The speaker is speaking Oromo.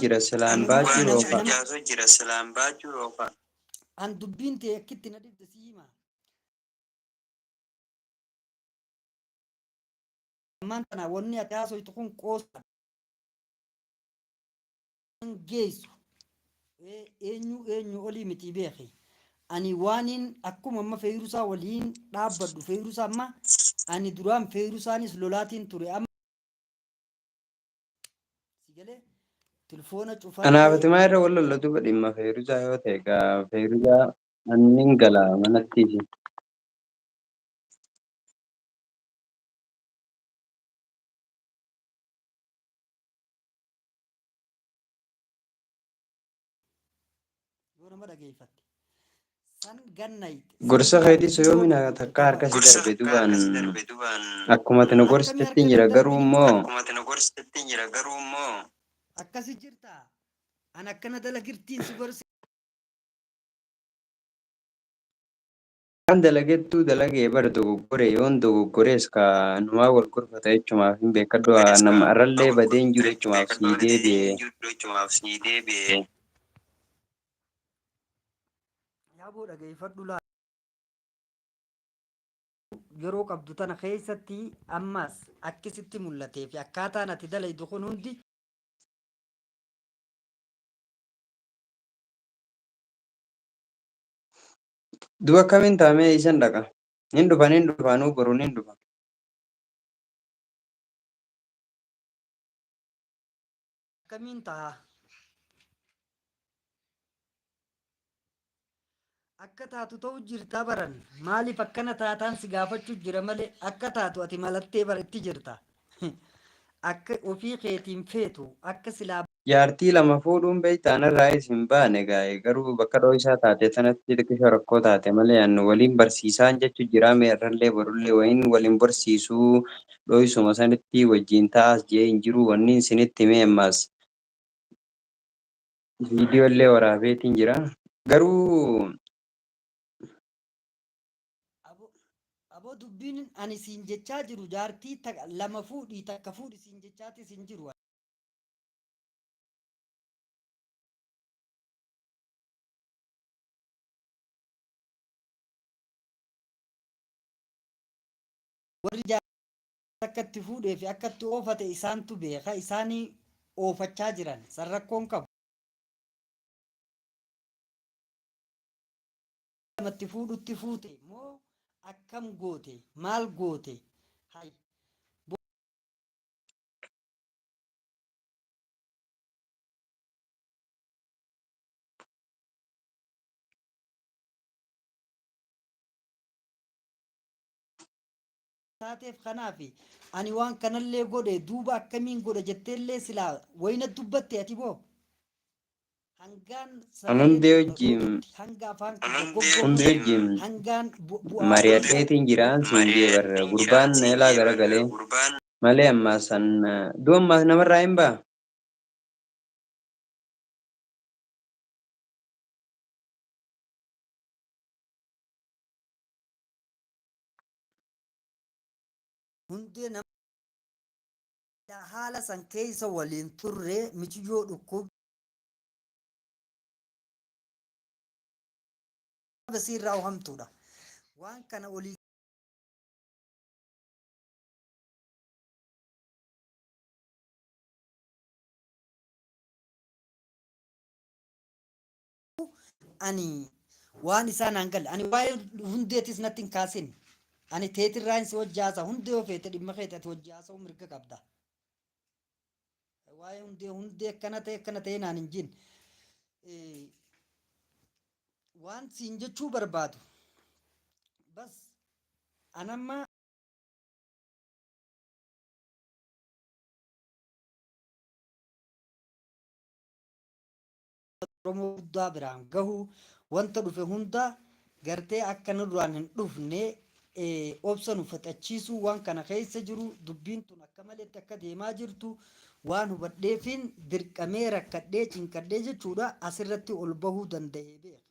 jira silaan Ani baachuu nama roofa. nama an dubbiin tee akkitti na dhibde si hima. Ammaan tana wanni ati haasoytu kun qoosa geessu eenyu eenyu olii miti beeki. Ani waaniin akkuma amma feeyrusaa waliin dhaabbadhu feeyrusaa amma ani duraan feeyrusaanis lolaatiin ture amma si galee tilfoona Anaaf cufattee ati maa irra wal lolla duuba dhimma Feeruzaa yoo ta'e egaa Feeruzaa annin gala manattiisi. Yoo nama dhageeffatte san gannayte Gorsa san keetis yoo yoomina gurgurte takka harka gabaaf si darbe duubaan akkuma ati nu akkamii gorsitetti harka jira sin garuu darbini immoo akkasi jirta an akkana dalagirtiin si gorse. Waan dalagettuu dalagee bar dogoggore yoon dogoggorees ka numaa wal gorfata jechumaaf hin beekadhu nama arrallee badee hin jiru jechumaaf sii deebi'e. Yaaboo dhageeffadhu laa yeroo qabdu tana keessatti ammas akkisitti mul'atee fi akkaataan ati dalaydu kun hundi Duba akkamiin taamee isan dhaqa? Hin dhufa hin dhufa nuu boruun hin dhufa. Akkamiin taha? Akka taatu ta'u jirta baran. Maaliif akkana taataan si gaafachuu jira malee akka taatu ati malattee bara itti jirta. Akka ofii keetiin feetu akka silaa Jaartii lama fuudhuun beektaa anarraayis hin baane gaa'e garuu bakka dhooysaa taate tanatti xiqqisho rakkoo taate malee an waliin barsiisaan jechu jiraa mee irrallee borullee wayin waliin barsiisuu dhooysuma sanitti wajjiin ta'aas jee hin jiru wanni isinitti himee ammaas viidiyoo illee waraabeetiin jira garuu Abo aboo dubbiin ani siin jechaa jiru jaartii lama fuudhii takka fuudhi siin jechaatis hin jiru. Warri jaartii akka itti fuudhee fi akka itti oofate isaantu beeka isaanii oofachaa jiran san rakkoon qabu. Lamatti fuudhutti fuute moo akkam goote maal goote hay. Taateef kanaafi ani waan kanallee godhe duuba akkamiin godhe jetteellee silaa wayina dubbatte ati boo hangaan an sagaleen hundee tun na wajjiin dhootutti hanga afaan kiyya hundee goggogutti wajjiin hangaan bu'aa mari'adheetiin jiraan siin jee bar gurbaan na ilaa garagalee malee ammaas an du ammaas namarraa hin ba'a. Hundee nama haala san keessa waliin turre miciyyoo dhukkuba siirraa hamtuudha. Waan kana olii ani waan isaa naan galle ani waa'ee hundeetis natti hin kaasin ani teetirraa si wajji haasa hundee yoo feete dhimma keeti ati wajji haasa'uu mirga qabda waa'ee hundee hundee akkana ta'e akkana ta'e naan hin jin waan siin jechuu barbaadu bas anamma Oromoo guddaa biraan gahu wanta dhufe hunda gartee akka nu duraan hin dhufne obsa nu fixachiisuu waan kana keessa jiru dubbiin tun akka maletti akka deemaa jirtu waan hubadheefin dirqamee rakkadhee cinqadhee jechuudha asirratti ol bahuu danda'ee beeka.